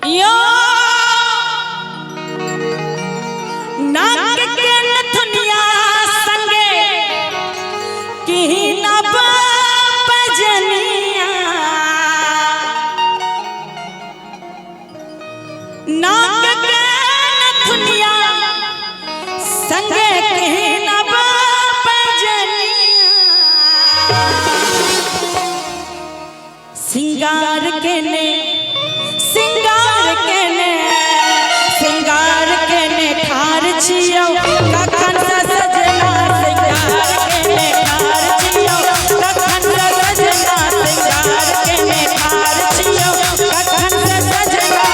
यो नाक के नथुनिया संगे की नब बजनिया, नाक के नथुनिया संगे की नब बजनिया, सिंगार के ने, सिंगार के ने, सिंगार के ने ठार छियौ कखन से सजना, सिंगार के ने ठार छियौ कखन से सजना, सिंगार के ने ठार छियौ कखन से सजना।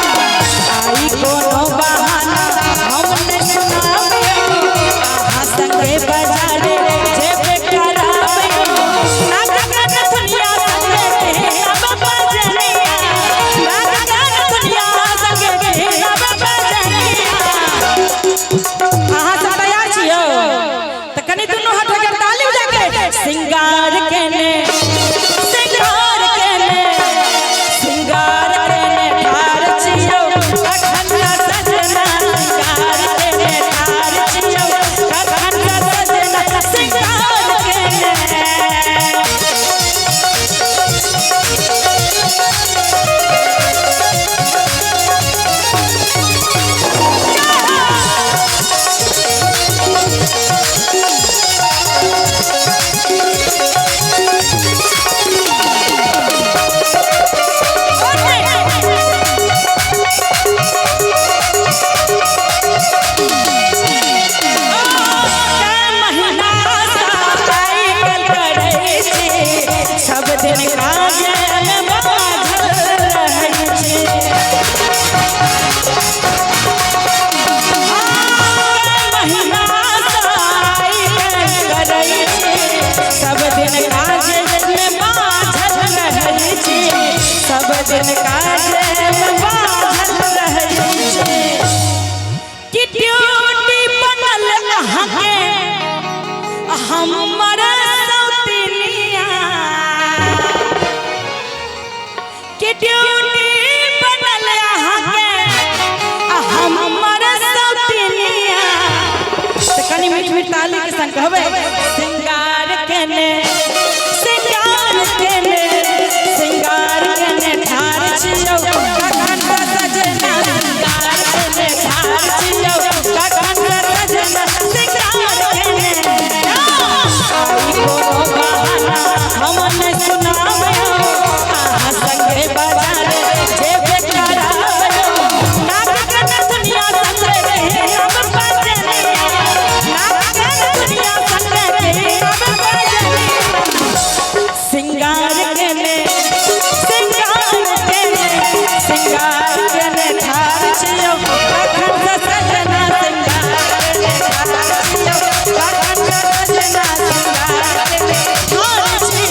आई कोनो बहाना हम ने सुनाबियौ, अहाँ संगे बाजारे जेबे कराबियौ। नाक के नथुनिया संगे अब बजनिया, नाक के नथुनिया संगे अब बजनिया। अहाँ सब तैयार छियौ तऽ कनि दुनू हाथ के ताली बजा के सिंगार केने, सिंगार केने, सिंगार केने ठार छियौ कखन से सजना, सिंगार केने ठार छियौ कखन से सजना, सिंगार केने। सब दिन काज में बाझल रहै छी, महीना करै छी, सब दिन काज में बाझल रहै छी, सब दिन काज में बाझल रहै छी। कि ड्यूटी बनल अहाँके हमर सौतिनिया, कि ड्यूटी बनल अहाँके हमर सौतिनिया। तऽ कनि मीठ मीठ ताली के संग कहबै सिंगार केने, सिंगार केने, सिंगार केने ठार छियौ कखन से सजना, सिंगार केने ठार छियौ कखन से सजना, सिंगार केने। आई कोनो बहाना हम नै सुनाबियौ, अहाँ संगे बाजारे जेबे कराबियौ। नाक के नथुनिया संगे अब बजनिया, नाक के नथुनिया संगे अब बजनिया, सिंगार केने, सिंगार केने, सिंगार केने ठार छियौ कखन से सजना, सिंगार केने ठार छियौ कखन से सजना, सिंगार केने ठार छी।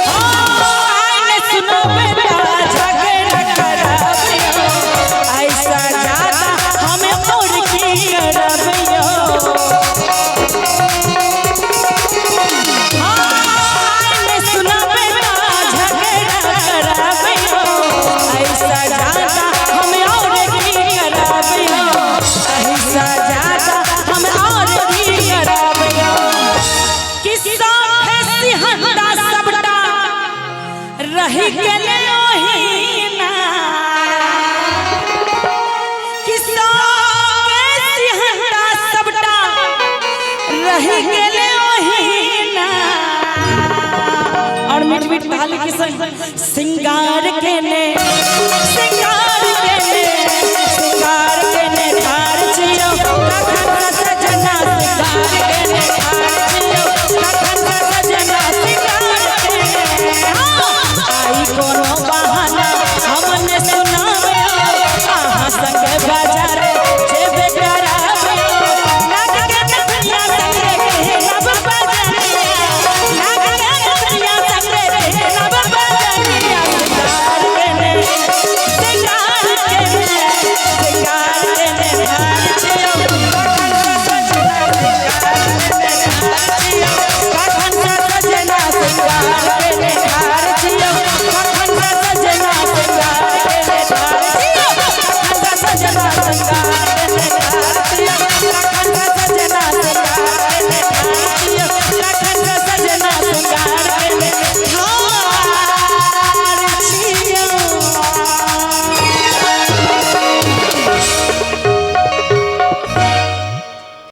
आइ सुनो बेटा झगड़ा कराबियौ, ऐसा ज्यादा हमें और की करबियौ। आइ सुनो बेटा झगड़ा कराबियौ, ऐसा ज्यादा हमें और की करबियौ, ऐसा ज्यादा हमें और की करबियौ। किस्सा है सिहंदा सबटा रहि गेलै ओहिना, किस्सा के सिहंदा सबटा रहि गेलै ओहिना। और मीठ मीठ ताली के संग सिंगार केने,